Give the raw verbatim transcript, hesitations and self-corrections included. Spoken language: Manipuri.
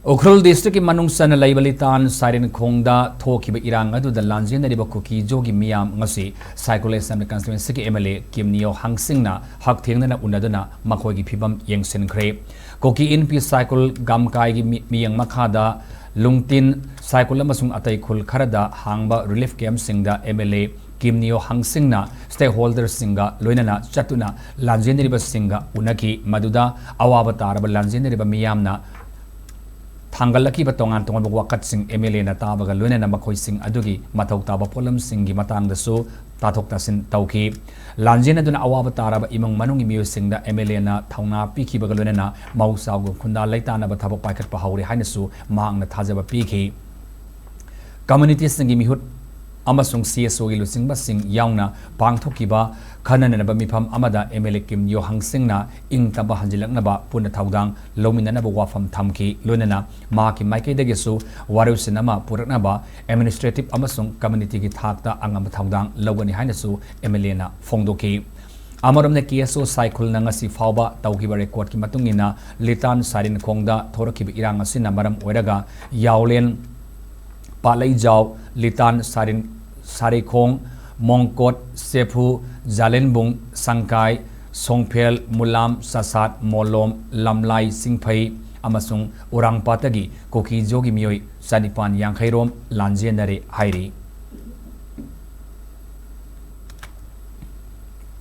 ꯎꯈ꯭ꯔꯨꯜ ꯗꯤꯁꯇ꯭ꯔꯤꯛꯀꯤ ꯃꯅꯨꯡ ꯆꯟꯅ ꯂꯩꯕ ꯂꯤꯇꯥꯟ ꯁꯥꯏꯔꯦꯟꯈꯣꯡꯗ ꯊꯣꯛꯈꯤꯕ ꯏꯔꯥꯡ ꯑꯗꯨꯗ ꯂꯥꯟꯖꯦꯟꯅꯔꯤꯕ ꯀꯨꯀꯤꯖꯣꯒꯤ ꯃꯤꯌꯥꯝ ꯉꯁꯤ ꯁꯥꯏꯀꯨꯂꯣ ꯑꯦꯁꯦꯝꯕ꯭ꯂꯤ ꯀꯟꯁꯇꯤꯇ꯭ꯋꯦꯟꯁꯤꯒꯤ ꯑꯦꯝ ꯑꯦꯜ ꯑꯦ ꯀꯤꯝꯅꯤꯌꯣ ꯍꯪꯁꯤꯡꯅ ꯍꯛꯊꯦꯡꯅꯅ ꯎꯅꯗꯨꯅ ꯃꯈꯣꯏꯒꯤ ꯐꯤꯕꯝ ꯌꯦꯡꯁꯤꯟꯈ꯭ꯔꯦ꯫ ꯀꯨꯀꯤ ꯏꯟꯄꯤ ꯁꯥꯏꯀꯨꯜ ꯒꯥꯝꯀꯥꯏꯒꯤ ꯃꯤ-, ꯃꯤꯌꯦꯡ ꯃꯈꯥꯗ ꯂꯨꯡꯇꯤꯟ ꯁꯥꯏꯀꯨꯜ ꯑꯃꯁꯨꯡ ꯑꯇꯩ ꯈꯨꯜ ꯈꯔꯗ ꯍꯥꯡꯕ ꯔꯤꯂꯤꯐ ꯀꯦꯝꯞꯁꯤꯡꯗ ꯑꯦꯝ ꯑꯦꯜ ꯑꯦ ꯀꯤꯝꯅꯤꯌꯣ ꯍꯪꯁꯤꯡꯅ ꯁ꯭ꯇꯦꯛꯍꯣꯜꯗꯔꯁꯤꯡꯒ ꯂꯣꯏꯅꯅ ꯆꯠꯇꯨꯅ ꯂꯥꯟꯖꯦꯟꯅꯔꯤꯕꯁꯤꯡꯒ ꯎꯅꯈꯤ꯫ ꯃꯗꯨꯗ ꯑꯋꯥꯕ ꯇꯥꯔꯕ ꯂꯥꯟꯖꯦꯟꯅꯔꯤꯕ ꯃꯤꯌꯥꯝꯅ ꯊꯥꯡꯒꯠꯂꯛꯈꯤꯕ ꯇꯣꯉꯥꯟ ꯇꯣꯉꯥꯟꯕ ꯋꯥꯀꯠꯁꯤꯡ ꯑꯦꯝ ꯑꯦꯜ ꯑꯦꯅ ꯇꯥꯕꯒ ꯂꯣꯏꯅꯅ ꯃꯈꯣꯏꯁꯤꯡ ꯑꯗꯨꯒꯤ ꯃꯊꯧ ꯇꯥꯕ ꯄꯣꯠꯂꯝꯁꯤꯡꯒꯤ ꯃꯇꯥꯡꯗꯁꯨ ꯇꯥꯊꯣꯛ ꯇꯥꯁꯤꯟ ꯇꯧꯈꯤ꯫ ꯂꯥꯟꯖꯦꯟꯅꯗꯨꯅ ꯑꯋꯥꯕ ꯇꯥꯔꯕ ꯏꯃꯨꯡ ꯃꯅꯨꯡꯒꯤ ꯃꯤꯑꯣꯏꯁꯤꯡꯗ ꯑꯦꯝ ꯑꯦꯜ ꯑꯦꯅ ꯊꯧꯅꯥ ꯄꯤꯈꯤꯕꯒ ꯂꯣꯏꯅꯅ ꯃꯍꯧꯁꯥꯒꯨꯝ ꯈꯨꯟꯗꯥ ꯂꯩꯇꯥꯅꯕ ꯊꯕꯛ ꯄꯥꯏꯈꯠꯄ ꯍꯧꯔꯦ ꯍꯥꯏꯅꯁꯨ ꯃꯍꯥꯛꯅ ꯊꯥꯖꯕ ꯄꯤꯈꯤ꯫ ꯀꯝꯃ꯭ꯌꯨꯅꯤꯇꯤꯁꯤꯡꯒꯤ ꯃꯤꯍꯨꯠ ꯑꯃꯁꯨꯡ ꯁꯤ ꯑꯦꯁ ꯑꯣꯒꯤ ꯂꯨꯆꯤꯡꯕꯁꯤꯡ ꯌꯥꯎꯅ ꯄꯥꯡꯊꯣꯛꯈꯤꯕ ꯈꯟꯅ ꯅꯩꯅꯕ ꯃꯤꯐꯝ ꯑꯃꯗ ꯑꯦꯝ ꯑꯦꯜ ꯑꯦ ꯀꯤꯝ ꯌꯣ ꯍꯪꯁꯤꯡꯅ ꯏꯪ ꯇꯞꯄ ꯍꯟꯖꯤꯜꯂꯛꯅꯕ ꯄꯨꯟꯅ ꯊꯧꯗꯥꯡ ꯂꯧꯃꯤꯟꯅꯅꯕ ꯋꯥꯐꯝ ꯊꯝꯈꯤ꯫ ꯂꯣꯏꯅꯅ ꯃꯍꯥꯛꯀꯤ ꯃꯥꯏꯀꯩꯗꯒꯤꯁꯨ ꯋꯥꯔꯣꯏꯁꯤꯟ ꯑꯃ ꯄꯨꯔꯛꯅꯕ ꯑꯦꯗꯃꯤꯅꯤꯁꯇ꯭ꯔꯦꯇꯤꯚ ꯑꯃꯁꯨꯡ ꯀꯝꯃ꯭ꯌꯨꯅꯤꯇꯤꯒꯤ ꯊꯥꯛꯇ ꯑꯉꯝꯕ ꯊꯧꯗꯥꯡ ꯂꯧꯒꯅꯤ ꯍꯥꯏꯅꯁꯨ ꯑꯦꯝ ꯑꯦꯜ ꯑꯦꯅ ꯐꯣꯡꯗꯣꯛꯈꯤ꯫ ꯑꯃꯔꯣꯝꯗ, ꯀꯦ ꯑꯦꯁ ꯑꯣ ꯁꯥꯏꯈꯨꯜꯅ ꯉꯁꯤ ꯐꯥꯎꯕ ꯇꯧꯈꯤꯕ ꯔꯦꯀꯣꯔꯗꯀꯤ ꯃꯇꯨꯡ ꯏꯟꯅ, ꯂꯤꯇꯥꯟ ꯁꯥꯔꯤꯟ ꯈꯣꯡꯗ ꯊꯣꯔꯛꯈꯤꯕ ꯏꯔꯥꯡ ꯑꯁꯤꯅ ꯃꯔꯝ ꯑꯣꯏꯔꯒ ꯌꯥꯎꯂꯦꯟ, ꯄꯥꯠꯂꯩꯖꯥꯎ, ꯂꯤꯇꯥꯟ ꯁꯥꯔꯤꯟ, ꯁꯥꯔꯤꯈꯣꯡ, ꯃꯣꯡꯀꯣꯠ, ꯁꯦꯐꯨ, ꯖꯥꯂꯦꯟꯕꯨꯡ, ꯁꯪꯀꯥꯏ, ꯁꯣꯡꯐꯦꯜ, ꯃꯨꯂꯥꯝ, ꯆꯥꯁꯥꯠ, ꯃꯣꯂꯣꯝ, ꯂꯝꯂꯥꯏ, ꯁꯤꯡꯐꯩ ꯑꯃꯁꯨꯡ ꯎꯔꯥꯡꯄꯥꯠꯇꯒꯤ ꯀꯨꯀꯤꯖꯣꯒꯤ ꯃꯤꯑꯣꯏ ꯆꯅꯤꯄꯥꯟ ꯌꯥꯡꯈꯩ ꯔꯣꯝ ꯂꯥꯟꯖꯦꯟꯅꯔꯦ ꯍꯥꯏꯔꯤ꯫